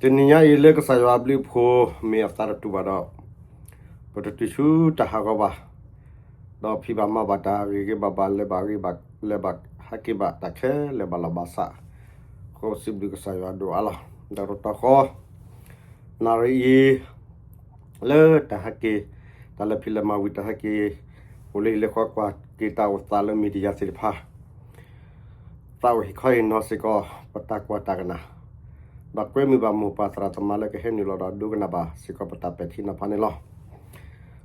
တနံၤညါအံၤလၢကစၢ်ယွၤအဘျုးအဖှိၣ် မ့ၢ်အသးတတူာ်ဘၣ်ဒီး ပတတုၤဆူတၢ်ဟးဂီၤဘၣ်, ဒီးဖံးဘၣ်မၤဘၣ်တၢ်ဂ့ၤဂ့ၤဘၣ်ဘၣ် လဲၤဘၣ်ဂ့ၤဘၣ် လဲၤဘၣ်ဟဲက့ၤဘၣ်တၢ်ခဲလၢာ်ဘၣ်လီၤဘၣ်ဆၣ်, ဃိစံးဘျုးကစၢ်ယွၤဒိၣ်အါလီၤ. ဒီးတတီၤဃီ နၣ်ရံၣ်အံၤ လၢတၢ်ဟဲက့ၤ တၢ်လဲၤဖံးလဲၤမၤဝံၤတၢ်ဟဲက့ၤ အိၣ်လၢဟံၣ်လၢဃီကွၢ်က့ၤတၢ်အိၣ်သးလၢ media သ့ၣ်တဖၣ် သးအိၣ်ဟ့ၣ်ခီဟ့ၣ်နီၤစ့ၢ်ကီး ပတၢ်ကွၢ်တၢ်ကနၣ်, ဒီးကွဲမုာ်ဘၣ်မိၢ်ပၢ်သရၣ်သမါလၢကဟဲနုာ်လီၤဒီးဒိကနၣ်ဘၣ်စ့ၢ်ကီးပတၢ်ပဲာ်ထံနီၤဖးန့ၣ်လီၤ.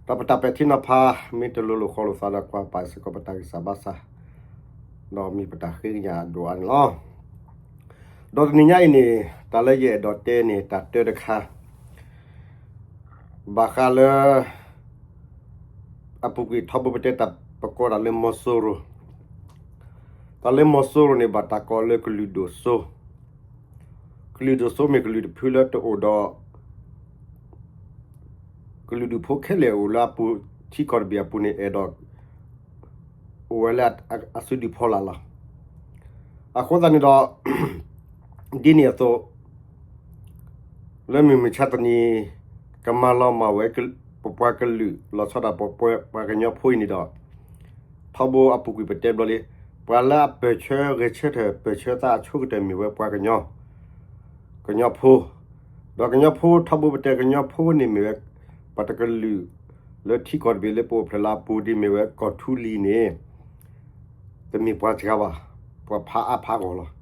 ဒီးပတၢ်ပဲာ်ထံနီၤဖး မ့ၢ်တလိၤလိာ်ဃီလိာ်သးဒီးကွၢ်ပာ်စ့ၢ်ကီးပတၢ်ဂံၢ်စၢ်ဘါစၢ်, ဒီးမ့ၢ်ပတၢ်ဃ့ကညးဒိၣ်အါန့ၣ်လီၤ. ဒီးတနံၤညါအံၤန့ၣ် တၢ်လၢယအဲၣ်ဒိးတဲန့ၣ် တၢ်တၢတခါ ဘၣ်ဃးလၢ အပူၤကွံာ်ထီဘိပတဲတၢ်ပကိးတၢ်လၢမီၤစိရိၤ, တၢ်လၢမီၤစိရိၤန့ၣ် ဘၣ်တၢ်ကိးလၢကလုာ်ဒိၣ်စိ, ကလုာ်ဒိၣ်စိမ့ၢ်ကလုာ်တဖုလၢတအိၣ်ဒီး ကလုာ်ဒူၣ်ဖိခဲလၢာ်အိၣ်လၢအပူၤ ထံကီၢ်တဘ့ၣ်အပူၤန့ၣ် အဲၣ်ဒိး အိၣ်ဝဲလၢအစုဒုးဖီလာ်လီၤ. အဃိသတးန့ၣ်ဒီး ဒ်န့ၣ်အသိး လၢမုၢ်မဆါတနံၤ ကမၤလီၤမၢ်ဝဲ ပပှၤကလုာ် လီၤဆီဒၣ်ပပှၤကညီဖိအံၤန့ၣ်ဒီး ထီဘိအပူၤကွံာ်ပတဲဘျီလံ, ပှၤလၢအပၢၢ်ဆၢဂဲၤဆၢထၢၣ် ပၢၢ်ဆၢသးအဆိကတၢၢ်မ့ၢ်ဝဲပှၤကညီ ကညီဖိ, ဒီးကညီဖိထီဘိပတဲကညီဖိန့ၣ်မ့ၢ်ဝဲ ပှၤတကလုာ် လၢထံကီၢ်တဘ့ၣ်လၢပအိၣ်ဖျဲၣ်လၢအပူၤဒ်မ့ၢ်ဝဲကီၢ်ထူလံၤန့ၣ် တမ့ၢ်ပှၤစှၤဘၣ်, ပှၤဖးအါဖးဂီၢ်လီၤ.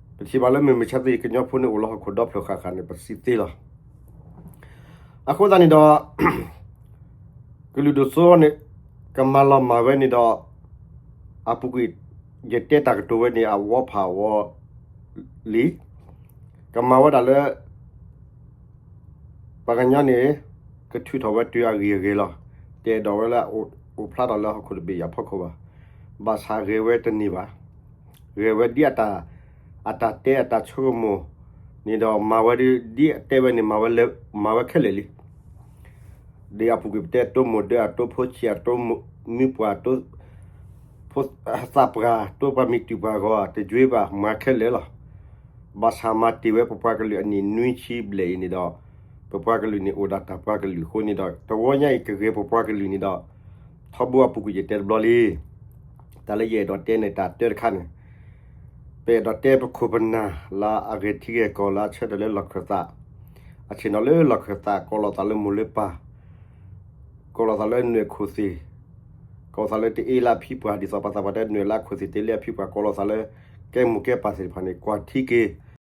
ပထံၣ်ဘၣ်လၢမုၢ်မဆါတနံၤ ကညီဖိန့ၣ်အိၣ်လၢဟီၣ်ခိၣ်ဒီဖျၢၣ်ဃၣ်ဃၣ်န့ၣ် ပစံးသ့လီၤ. အဃိသတးန့ၣ်ဒီး ကလုာ်ဒိၣ်စိန့ၣ် ကမၤလီၤမၢ်ဝဲန့ၣ်ဒီး အပူၤကွံာ် ယတဲတၢ်ကတိၤဝဲန့ၣ် အဝီဖးဝီလံ, ကမၤဝဲဒၣ်လၢ ပှၤကညီန့ၣ် ကထုးထီၣ်ဝဲတုၤအဂ့ၢ်အဂီၢ်လီၤ. တအဲၣ်ဒိးဝဲလၢ အိၣ်ဖျါထီၣ်လၢဟီၣ်ခိၣ်တဘ့ၣ်အံၤအဖီခိၣ်ဘၣ်. ဘၣ်ဆၣ်ဂဲၤဝဲတန့ၢ်ဘၣ်. ဂဲၤဝဲဒ်အတၢ် အတၢ်တဲအတၢ်ဆိကမိၣ်န့ၣ်ဒီး မၤဝဲဒ် ဒ်အတဲဝဲန့ၣ် မၤဝဲခဲလၢာ်လံ. ဒ်အပူၤကွံာ်ပတဲ တိမိၢ်ဒၢအတိဖိဆံးအတိမုၢ်ပှၢ် တိ ဖိသၣ်ပှၢ် တိပှၤမံၤတုၤပှၤဂီၤ တယွ့ဘၣ်မၤခဲလၢာ်လီၤ. ဘၣ်ဆၣ်မၤတ့ၢ်ဝဲပပှၤကလုာ်အနံၣ်နွံဆံဘျဲၣ်အံၤန့ၣ်ဒီး ပပှၤကလုာ်န့ၣ်အိၣ်ဒၣ်တၢ်ပှၤကလုာ်အဃိန့ၣ်ဒီး တဝီညါအံၤကဂဲၤပပှၤကလုာ်န့ၣ်ဒီး ထီဘိအပူၤကွံာ်ယတဲတဘျီလံ. တၢ်လၢယအဲၣ်ဒိးတဲန့ၣ် တၢ်တၢတခါန့ၣ် ပအဲၣ်ဒိးတဲပခိၣ်ပနၢ်လၢအဂဲၤထံဂဲၤကီၢ်လၢအဆၢထၢၣ်လၢလီၢ်ခၢၣ်သး, အဆ့ၣ်နီၤလၢလီၢ်ခၢၣ်သး ကိးလီၤသးလၢမိၢ်လၢပၢ်, ကိးလီၤသးလၢနွဲၣ်ခိၣ်သ့ၣ်, ကိးသးလၢတအ့လၢအဖံပှၢ် ဒ်သိးပှၤသးပှၢ်တဲနွဲၣ်လၢအခိၣ်သ့ၣ်တအ့လၢအဖံပှၢ် ကိးလီၤသးလၢ ကဲမိၢ်ကဲပၢ်သ့ၣ်တဖၣ်န့ၣ် ကွၢ်ထံက့ၤ